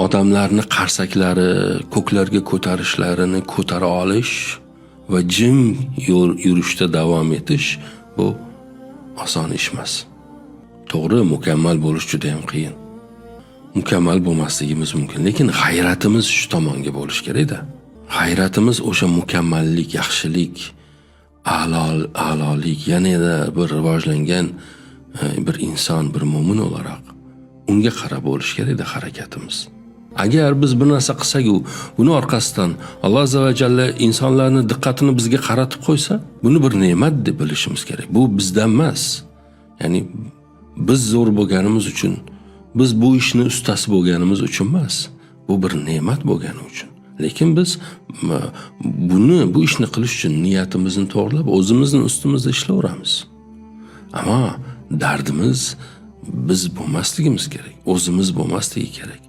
Odamlarni qarsaklari ko'klarga ko'tarishlarini ko'tara olish va jim yurishda davom etish bu oson ish emas. To'g'ri, mukammal bo'lish juda ham qiyin. Mukammal bo'lmasligimiz mumkin, lekin g'ayratimiz shu tomonga bo'lishi kerakda. G'ayratimiz o'sha mukammallik, yaxshilik, a'lolik, yanada bir rivojlangan bir inson, bir mo'min o'laroq unga qarab bo'lishi kerakda harakatimiz. Agar biz bir narsa qilsak-u, buni orqasidan Alloh azza va jalla insonlarni diqqatini bizga qaratib qo'ysa, buni bir ne'mat deb bilishimiz kerak. Bu bizdan emas. Ya'ni biz zo'r bo'lganimiz uchun, biz bu ishni ustasi bo'lganimiz uchun emas. Bu bir ne'mat bo'lgani uchun. Lekin biz bu ishni qilish uchun niyatimizni to'g'rilab, o'zimizni ustimizda ishlayveramiz. Ammo dardimiz biz bo'lmasligimiz kerak, o'zimiz bo'lmasligi kerak.